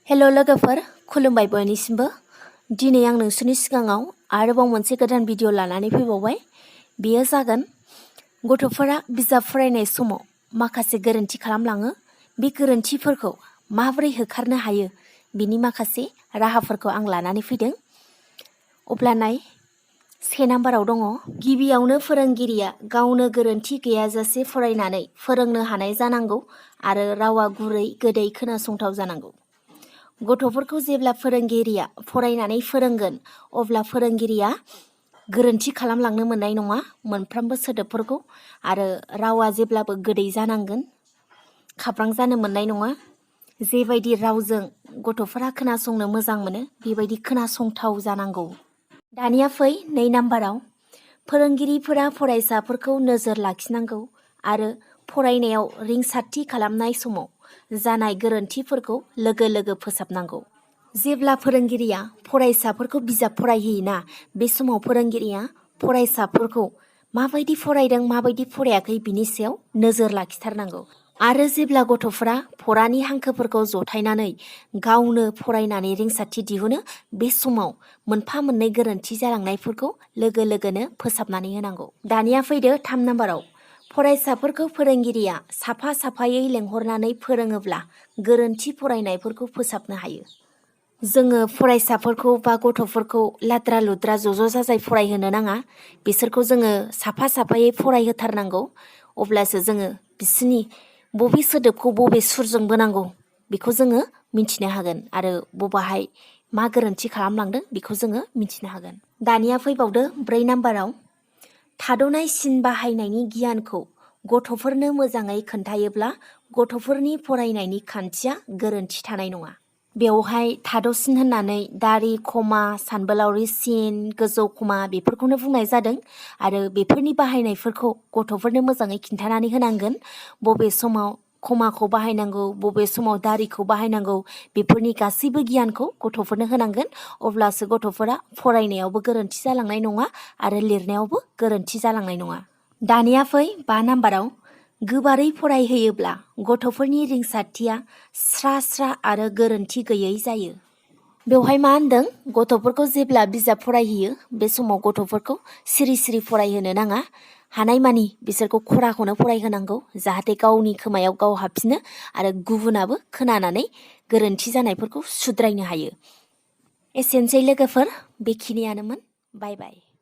हेल' लोगोफोर, खुलुमबाय बयनिसिमबो। दिनै आं नोंसोरनि सिगाङाव आरोबाव मोनसे गोदान भिडिअ लानानै फैबावबाय। बेयो जागोन गथ'फोरा बिजाब फरायनाय समाव माखासे गोरोन्थि खालामलाङो। बे गोरोन्थिफोरखौ माबोरै होखारनो हायो बिनि माखासे राहाफोरखौ आं लानानै फैदों। अब्ला नाय, 1 नाम्बाराव दङ, गिबियावनो फोरोंगिरिया गावनो गोरोन्थि गैयाजासे फरायनानै फोरोंनो हानाय जानांगौ आरो रावा गुरै गोदै खोनासंथाव जानांगौ। गथ'फोरखौ जेब्ला फोरोंगिरिया फरायनानै फोरोंगोन अब्ला फोरोंगिरिया गोरोन्थि खालामलांनो मोननाय नङा मोनफ्रोमबो सोदोबफोरखौ, आरो रावा जेब्लाबो गोदै जानांगोन, खाब्रां जानो मोननाय नङा। जेबायदि रावजों गथ'फोरा खोनासंनो मोजां मोनो बेबायदि खोनासंथाव जानांगौ। दानिया फै 2 नाम्बाराव, फोरोंगिरिफोरा फरायसाफोरखौ नोजोर लाखिनांगौ आरो फरायनायाव रिंसारथि खालामनाय समाव जानाय गोरोन्थिफोरखौ लोगो लोगो फोसाबनांगौ। जेब्ला फोरोंगिरिया फरायसाफोरखौ बिजाब फरायहोयोना, बे समाव फोरोंगिरिया फरायसाफोरखौ माबायदि फरायदों माबायदि फरायाखै बिनि सायाव नोजोर लाखिथारनांगौ। आरो जेब्ला गथ'फोरा फरानि हांखोफोरखौ जथायनानै गावनो फरायनानै रिंसारथि दिहुनो, बे समाव मोनफा मोननै गोरोन्थि जालांनायफोरखौ लोगो लोगोनो फोसाबनानै होनांगौ। दानिया फैदो 3 नाम्बाराव, फरायसाफोरखौ फोरोंगिरिया साफा साफायै लेंहरनानै फोरोङोब्ला गोरोन्थि फरायनायफोरखौ फोसाबनो हायो। जोङो फरायसाफोरखौ बा गथ'फोरखौ लाद्रा लुद्रा ज' जाजाय फरायहोनो नाङा। बिसोरखौ जोङो साफा साफायै फरायहोथारनांगौ। अब्लासो जोङो बिसोरनि बबे सोदोबखौ बबे सुरजों बोनांगौ बेखौ जोङो मिन्थिनो हागोन, आरो बबाहाय मा गोरोन्थि खालामलांदों बेखौ जोङो मिन्थिनो हागोन। दानिया फैबावदो 4 नाम्बाराव, थाद'नाय सिन बाहायनायनि गियानखौ गथ'फोरनो मोजाङै खोन्थायोब्ला गथ'फोरनि फरायनायनि खान्थिया गोरोन्थि थानाय नङा। बेवहाय थाद'सिन होननानै दारि खमा, सानबोलावरि सिन, गोजौ खमा बेफोरखौनो बुंनाय जादों, आरो बेफोरनि बाहायनायफोरखौ गथ'फोरनो मोजाङै खिन्थानानै होनांगोन। बबे समाव खमाखौ बाहायनांगौ, बबे समाव दारिखौ बाहायनांगौ, बेफोरनि गासैबो गियानखौ गथ'फोरनो होनांगोन। अब्लासो गथ'फोरा फरायनायावबो गोरोन्थि जालांनाय नङा आरो लिरनायावबो गोरोन्थि जालांनाय नङा। दानिया फै 5 नाम्बाराव, गोबारै फरायहोयोब्ला गथ'फोरनि रिंसारथिया स्रा स्रा आरो गोरोन्थि गैयै जायो। बेवहाय मा होनदों, गथ'फोरखौ जेब्ला बिजाब फरायहोयो बे समाव गथ'फोरखौ सिरि सिरि फरायहोनो नाङा। हानायमानि बिसोरखौ खराखौनो फरायहोनांगौ, जाहाथे गावनि खोमायाव गाव हाबफिनो आरो गुबुनाबो खोनानानै गोरोन्थि जानायफोरखौ सुद्रायनो हायो। एसेनोसै लोगोफोर, बेखिनियानोमोन। बाय बाय।